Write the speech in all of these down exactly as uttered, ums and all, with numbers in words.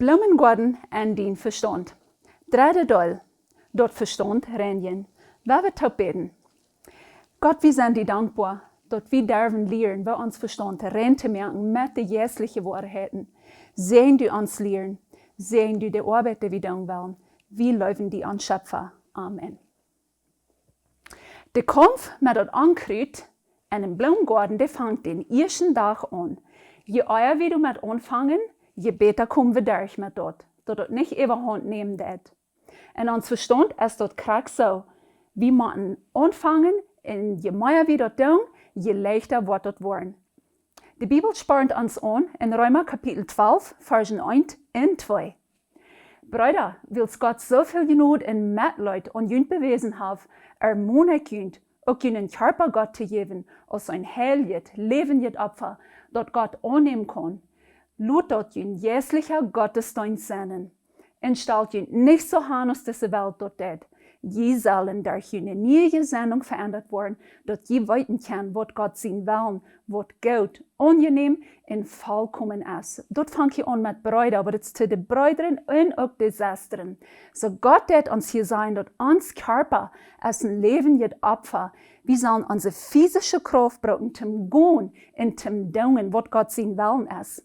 Bloomen goaden en dien Vestaunt. Dredde Deel, daut Vestaunt reinjen. Lot ons toop bäden. Gott, wie sent die dankboa, daut wie derwen lieren, woo ons Vestaunt rein to moaken met de jeistliche Woarheiten. Säajen du ons Lieren, säajen du de Oabeit, dee wie doonen wellen. Wie leewen die, ons Schepfa. Amen. De Kaumf met daut Onkjrut en een Bloomgoaden, dee fangt dän ieeschten Dach aun. Je ea wie doamet aunfangen, je bäta komen wie derch met daut, daut daut nich äwahaunt nämen deit. En ons Vestaunt es daut krakjt soo. Wie motten aunfangen, un je mea wie daut doonen, je leichta woat daut woaren. De Bibel spornt ons aun en Reema Kapitel twalf, Varschen eent un twee. Breeda, wiels Gott soo väl Jnod un Metleet aun junt bewäsen haft, ermon ekj junt, uk junen Kjarpa Gott to jäwen, aus een heiljet, läwendjet Opfa, daut Gott aunnämen kaun. Lot daut jun jeistlicha Gottesdeenst sennen. Un stalt junt nich soo aun aus dise Welt daut deit. Jie sellen derch june niee Jesennunk veendat woaren, daut jie weeten kjennen, waut Gott sien Wellen, waut goot, aunjenäm un volkomen es. Daut fangt hia aun met Breeda, oba daut es to de Breeda un uk de Sestren. Soo Gott deit ons hia sajen, daut ons Kjarpa es een läwendjet Opfa. Wie sellen onse physische Krauft brucken, toom gonen un toom doonen, waut Gott sien Wellen es.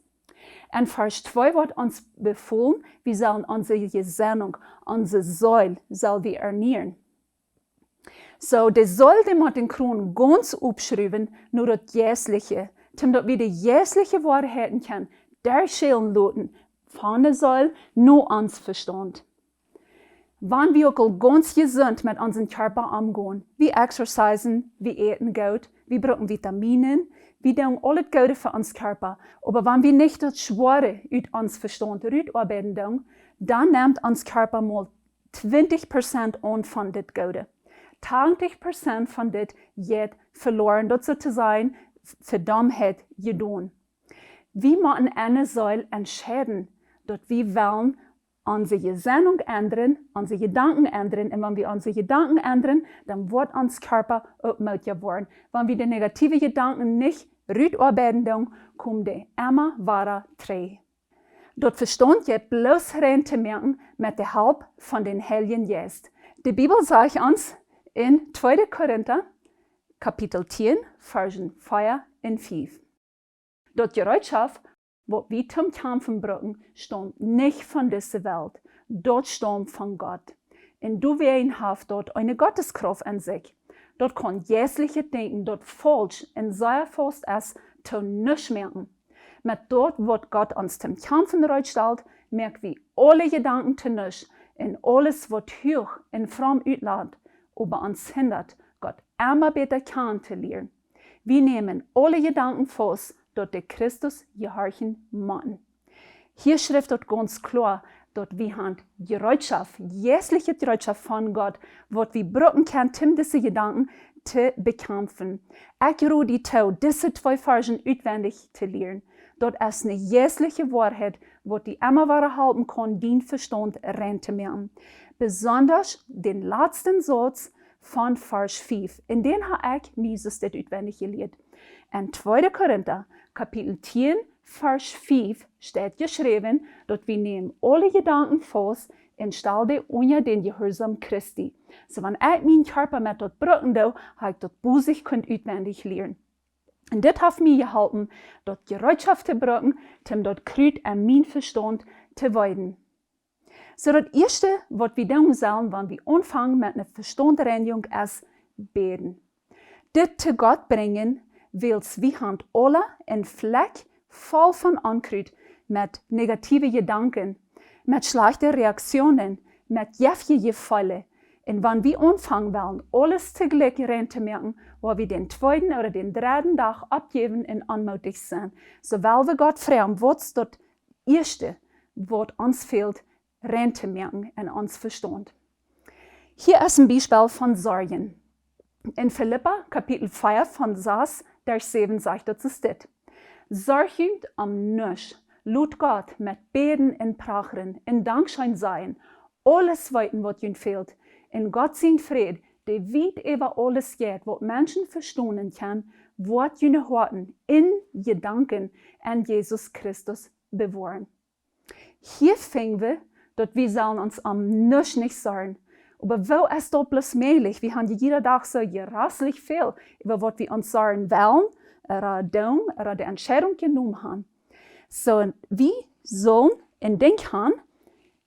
En Varsch twee woat ons befolen, wie sellen onse Jesennunk, onse Seel, sell wie ernieren. Soo, de Seel, dee mott dän Kron gaunz oppschruwen no daut Jeistliche, toom daut wie de jeistliche Woarheiten kjennen derchschienen loten von de Seel no ons Vestaunt. Wan wie uk aul gaunz jesunt met onsen Kjarpa omgonen, wie exercisen, wie äten goot, wie brucken Vitaminen, wie doonen aulet Goode fa ons Kjarpa, oba wan wie nich daut Schwoare ut ons Vestaunt rutoabeiden doonen, dan nemt ons Kjarpa mau twintich Prozent aun von dit Goode. Tachentich Prozent von dit jeit veloaren, daut soo to sajen, Vedaumtheit jedonen. Wie motten enne Seel entscheiden, daut wie wellen onse Jesennunk endren, onse Jedanken endren. Un wan wie onse Jedanken endren, dan woat ons Kjarpa uk mootja woaren. Wan wie de negative Jedanken nich rutoabeiden doonen, komen dee emma wada trigj. Daut Vestaunt jeit bloos rein to moaken met de Help von dän Heiljen Jeist. De Bibel sajcht ons en tweede Korinta, Kapitel tieen, Varschen vea un fief. Daut Jereetschoft, waut wie toom kjamfen brucken, staumt nich von dise Welt. Daut staumt von Gott. Un doawäajen haft daut eene Gotteskrauft en sikj. Daut kaun jeistlichet Denkjen, daut faulsch un sea faust es, to nuscht moaken. Met daut, waut Gott ons toom Kjamfen reed stalt, moak wie aule Jedanken to nuscht un aules, waut huach un fromm utlat, oba ons hindat, Gott emma bäta kjanen to lieren. Wie nämen aule Jedanken faust, daut dee Christus jehorchen motten. Hia schrift daut gaunz kloa, daut wie han Jereetschoft, jeistliche Jereetschoft von Gott, waut wie brucken kjennen, om dise Jedanken to bekjamfen. Ekj rod die too, dise twee Varschen utwendich to lieren. Daut es eene jeistliche Woarheit, waut die emma wada halpen kaun, dien Vestaunt rein to moaken. Besonda dän latsten Sauz von Varsch fief. Un dän hab ekj mie soo utwendich jelieet. En tweede Korinta, Kapitel tieen, Varsch fief, steit jeschräwen, daut wie nämen aule Jedanken faust un stalen dee unja dän Jehuarsaum Christi. Soo, wan ekj mienen Kjarpa met daut brucken doo, hab ekj daut bosich kunt utwendich lieren. Un dit haft mie jeholpen, daut Jereetschoft to brucken, om daut Krut en mienen Vestaunt to weiden. Soo daut ieeschte, waut wie doonen sellen, wan wie aunfangen met eene Vestauntsreinjunk, es bäden. Dit to Gott brinjen, wiels wie han aule een Flakj voll von Onkrut, met negative Jedanken, met schlajchte Reaktionen, met jeftje Jefeele. Un wan wie aunfangen wellen, aules toojlikj rein to moaken, woa wie dän tweeden ooda dän dredden Dach oppjäwen un onmootich sennen. Soo well wie Gott froagen, waut es daut ieeschte, waut ons fält, rein to moaken en ons Vestaunt. Hia es een Biespel von Sorjen. En Filippa, Kapitel vea, Varsch sas derch säwen sajcht daut soo dit: Sorjt junt om nuscht, lot Gott met Bäden un Prachren un Dankscheen sajen, aules weeten, waut junt fält, un Gott sien Fräd, dee wiet äwa aules jeit, waut Menschen vestonen kjennen, woat june Hoaten un Jedanken en Jesus Christus bewoaren. Hia finjen wie, daut wie sellen ons om nuscht nich sorjen. Oba woo es daut bloos mäajlich? Wie haben jieda Dach soo jreslich väl, äwa waut wie ons sorjen wellen, ooda doonen, ooda de Entscheidunk jenomen haben. Soo, wie sellen een Dinkj haben,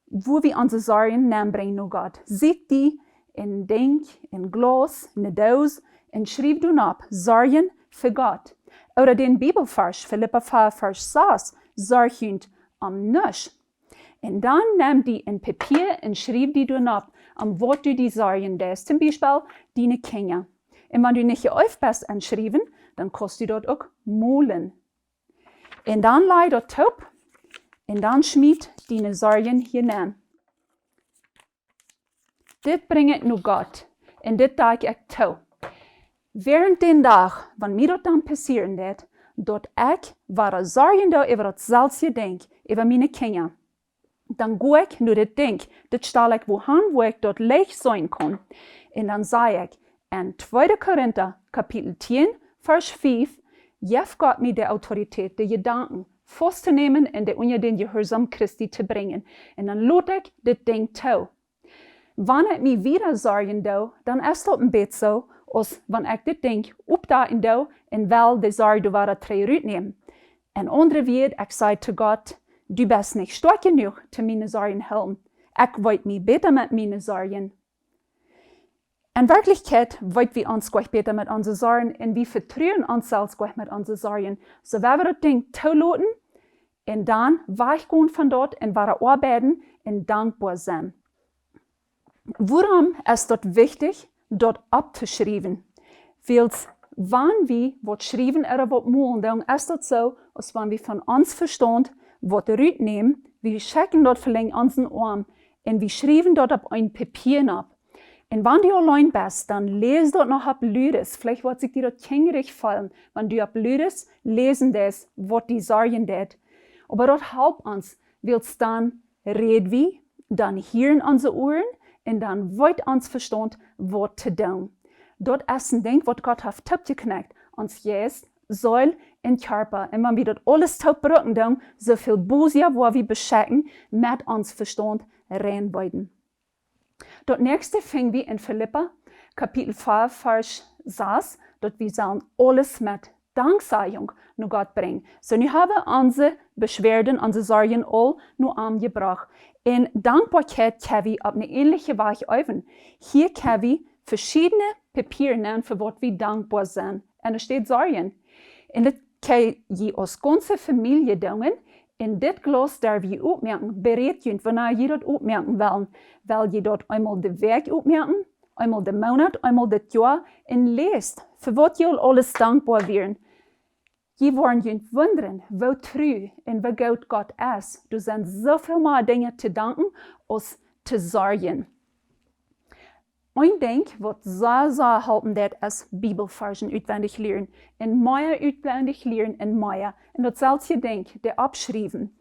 wua wie onse Sorjen nenbrinjen no Gott. Sieekj die een Dinkj, een Glaus, eene Doos, un schriew doa nopp: Sorjen fa Gott. Ooda dän Bibelvarsch, Filippa fief, Varsch sas: Sorjt junt om nuscht. Un dan nemm die een Papia un schriew die doa nopp, om waut du die sorjen deist. Toom Biespel diene Kjinja. Un wan du nich jeeeft best aun schriewen, dan kaust du daut uk molen. Un dan laj daut toop un dan schmiet diene Sorjen hia nenn. Dit brinj ekj no Gott un dit doo ekj too. Wäarent dän Dach, wan mie daut dan passieren deit, daut ekj wada sorjen doo äwa daut selwje Dinkj, äwa miene Kjinja, dan go ekj no dit Dinkj, dit stal ekj wua han, wua ekj daut leicht seenen kaun. Un dan saj ekj en tweede Korinta, Kapitel tieen, Varsch fief: Jeft Gott mie de Autoritäet, de Jedanken faust to nämen un dee unja dän Jehuarsaum Christi to brinjen. Un dan lot ekj dit Dinkj too. Wan ekj mie wada sorjen doo, dan es daut een bät soo, aus wan ekj dit Dinkj oppdoonen doo un well de Sorj doa wada trigj rutnämen. En aundre Wieed, ekj saj to Gott: Du best nich stoakj jenuach, toom miene Sorjen hoolen. Ekj weet mie bäta met miene Sorjen. En Werkjlichkjeit weet wie ons nich bäta met onse Sorjen un wie vetruen ons selfst nich met onse Sorjen. Soo, wan wie daut Dinkj tooloten un dan wajchgonen von daut un wada oabeiden un dankboa sennen. Wuarom es daut wichtich, daut opptoschriewen? Wiels wan wie waut schriewen ooda waut molen, dan es daut soo, aus wan wie von ons Vestaunt waut rutnämen, wie schekjen daut velenjd onsen Oarm un wie schriewen daut opp een Papia opp. Un wan du auleen best, dan läs daut noch opp ludes. Veleicht woat sikj die daut kjinjarich feelen, wan du opp ludes läsen deist, waut die sorjen deit. Oba daut halpt ons, wiels dan räd wie, dan hieren onse Uaren un dan weet ons Vestaunt waut to doonen. Daut es een Dinkj, waut Gott haft toopjekjnäakjt, ons Jeist, Seel un Kjarpa. Un wan wie daut aules toop brucken, dan soo väl bosja woa wie beschekjen met ons Vestaunt reinweiden. Daut näakjste finj wie en Filippa, Kapitel fief, Varsch sas, daut wie sellen aules met Danksajunk no Gott brinjen. Soo, nu hab wie onse Beschwerden, onse Sorjen aul no am jebrocht. Un Dankboakjeit kjenn wie opp eene änelje Wies äwen. Hia kjenn wie veschiedne Papieren nämen, fa waut wie dankboa sent. Un doa steit Sorjen. Un daut kjenn jie aus gaunze Famielje doonen. Un dit Glaus derw jie oppmoaken. Beräd junt, wanea jie daut oppmoaken wellen. Well jie daut eemol de Wäakj oppmoaken, eemol de Moonat, eemol daut Joa, un läst, fa waut jie aules dankboa wieren. Jie woaren junt wundren, woo tru un woo goot Gott es. Doa sent soo väl mea Dinja to danken aus to sorjen. Een Dinkj, waut sea, sea halpen deit, es Bibelvarzen utwendich lieren. Un mea utwendich lieren un mea. Un daut selwje Dinkj, dee oppschriewen.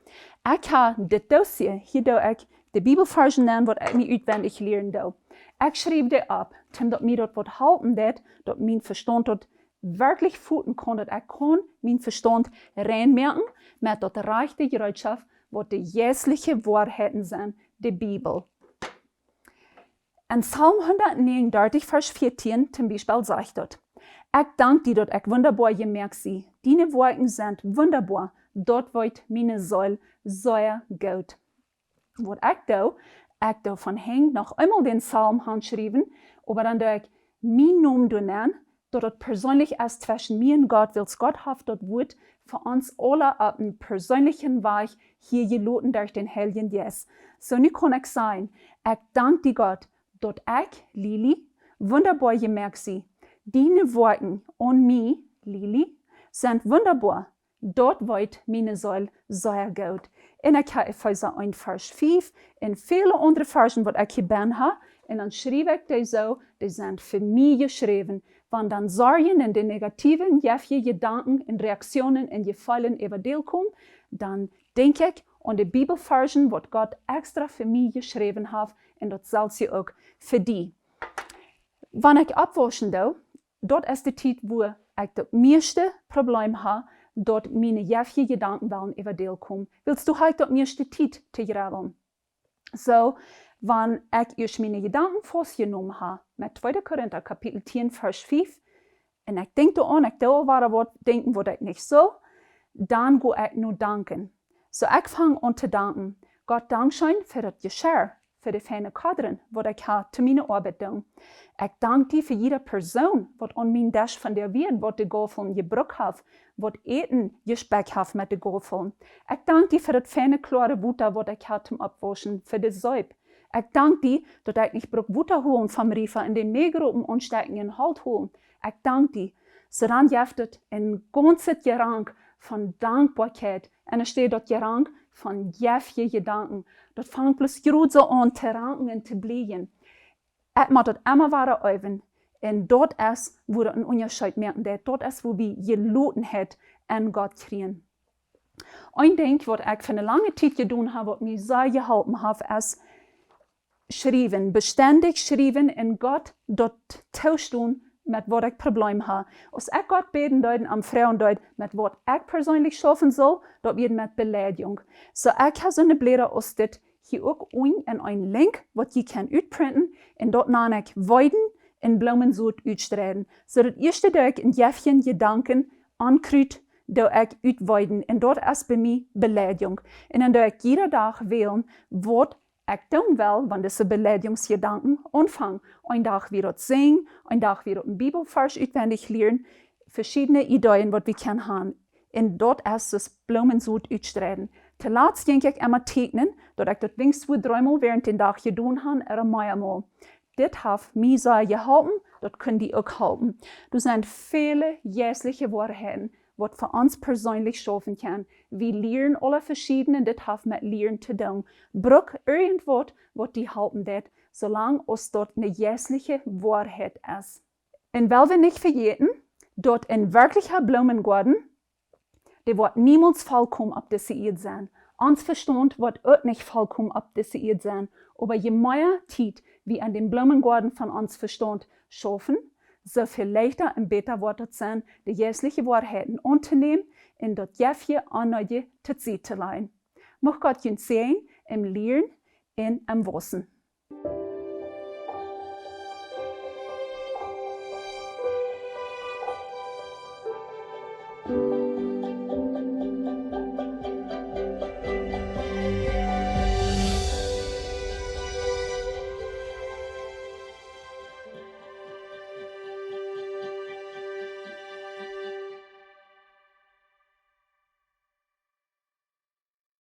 Ekj hab dit Doosje, hia doo ekj de Bibelvarzen nenn, waut ekj mie utwendich lieren doo. Ekj schriew dee opp, toom daut mie daut waut halpen deit, daut mien Vestaunt daut werkjlich foten kaun, daut ekj kaun mien Vestaunt reinmoaken met daut rajchte Jereetschoft, waut de jeistelje Woarheiten sent, de Bibel. En Psalm hundatnegenundartich, Varsch vieetieen toom Biespel sajcht daut: Ekj dank die, daut ekj wundaboa jemoakt sie. Diene Woakjen sent wundaboa, daut weet miene Seel sea goot. Waut ekj doo, ekj doo von hinjen noch eemol dän Psalm hanschriewen, oba dan doo ekj mienen Nomen doa nenn, daut daut perseenlich es tweschen mie un Gott, wiels Gott haft daut Wuat fa ons aula opp eenen perseenlichen Wajch hia jeloten derch dän Heiljen Jeist. Soo, nu kaun ekj sajen: Ekj dank die, Gott, daut ekj, Lili, wundaboa jemoakt sie. Diene Woakjen aun mie, Lili, sent wundaboa. Daut weet miene Seel sea goot. Un ekj hab Efeesa eent, Varsch fief un väle aundre Varzen, waut ekj hia benn hab. Un dan schriew ekj dee soo, dee sent fa mie jeschräwen. Wan dan Sorjen un de negative, jefje Jedanken un Reaktionen un Jefeelen äwa däl komen, dan denkj ekj aun de Bibelvarzen, waut Gott extra fa mie jeschräwen haft, un daut selwje uk fa die. Wan ekj oppwauschen doo, daut es de Tiet, wua ekj daut mieeschte Problem hab daut miene jefje Jedanken wellen äwa däl komen. Wiels doa ha ekj daut mieeschte Tiet to jrebbeln. Soo, wan ekj ieescht miene Jedanken faust jenomen ha met tweede Korinta Kapitel tieen, Varsch fief, un ekj denkj doaraun, ekj doo aul wada waut denkjen, waut ekj nich sull, dan go ekj no danken. Soo, ekj fang aun to danken. Gott, dankscheen fa daut Jeschia, fa de feine Kodren, waut ekj ha to miene Oabeit doonen. Ekj dank die fa jieda Persoon, waut aun mien Desch vondoag wia, waut de Gaufeln jebrukt haft, waut Äten jespekt haft met de Gaufeln. Ekj dank die fa daut feine kloare Wota, waut ekj ha toom oppwauschen, fa de Seep. Ekj dank die, daut ekj nich bruck Wota holen vom Riefa un dän Mäagropen aunstekjen un Holt holen. Ekj dank die. Soo dan jeft et een gaunzet Jerank von Dankboakjeit. Un doa steit daut Jerank von jefje Jedanken. Daut fangt bloos jrod soo aun to ranken un to blieejen. Ekj mott daut emma wada äwen. Un daut es, wua daut een Unjascheet moaken deit. Daut es, wua wie Jelotenheit en Gott kjrieen. Een Dinkj, waut ekj fa eene lange Tiet jedonen ha, waut mie sea jeholpen haft, es schriewen, bestendich schriewen un Gott daut toostonen, met waut ekj Problem ha. Aus ekj Gott bäden deed un am froagen deed, met waut ekj perseenlich schaufen sull, daut wia met Beleidigung. Soo, ekj ha soone Bläda aus dit hia uk unjen en een Link, waut jie kjennen utprinten, un daut nan ekj Weiden un Bloomensot utstreien. Soo, daut ieeschte doo ekj een jefje Jedanken aunkrut, doo ekj utweiden. Un daut es bie mie Beleidigung. Un dan doo ekj jieda Dach wälen, waut ekj doonen well, wan dise Beleidigungsjedanken aunfangen. Een Dach wia daut sinjen, een Dach wia daut een Bibelvarsch utwendich lieren, veschiedne Ideeen, waut wie kjennen han. Un daut es daut Bloomensot utstreien. Toolatst jinkj ekj emma tieekjnen, daut ekj daut weens twee, dreemol wäarent dän Dach jedonen ha, ooda meamol. Dit haft mie sea jeholpen, daut kunn die uk halpen. Doa sent väle jeistliche Woarheiten, waut fa ons perseenlich schaufen kjennen. Wie lieren aule veschiedne, dit haft met lieren to doonen. Bruck irjentwaut, waut die halpen deit, soo lang aus daut eene jeistliche Woarheit es. Un well wie nich vejäten, daut een werkjlicha Bloomengoaden, dee woat niemols vollkomen opp dise Ieed sennen. Ons Vestaunt woat uk nich vollkomen opp dise Ieed sennen, oba je mea Tiet wie aun dän Bloomengoaden von ons Vestaunt schaufen, soo väl leichta un bäta woat daut sennen, de jeistliche Woarheiten auntonämen un daut jefje aun needje to Sied to lajen. Mucht Gott junt säajnen em Lieren un em Waussen.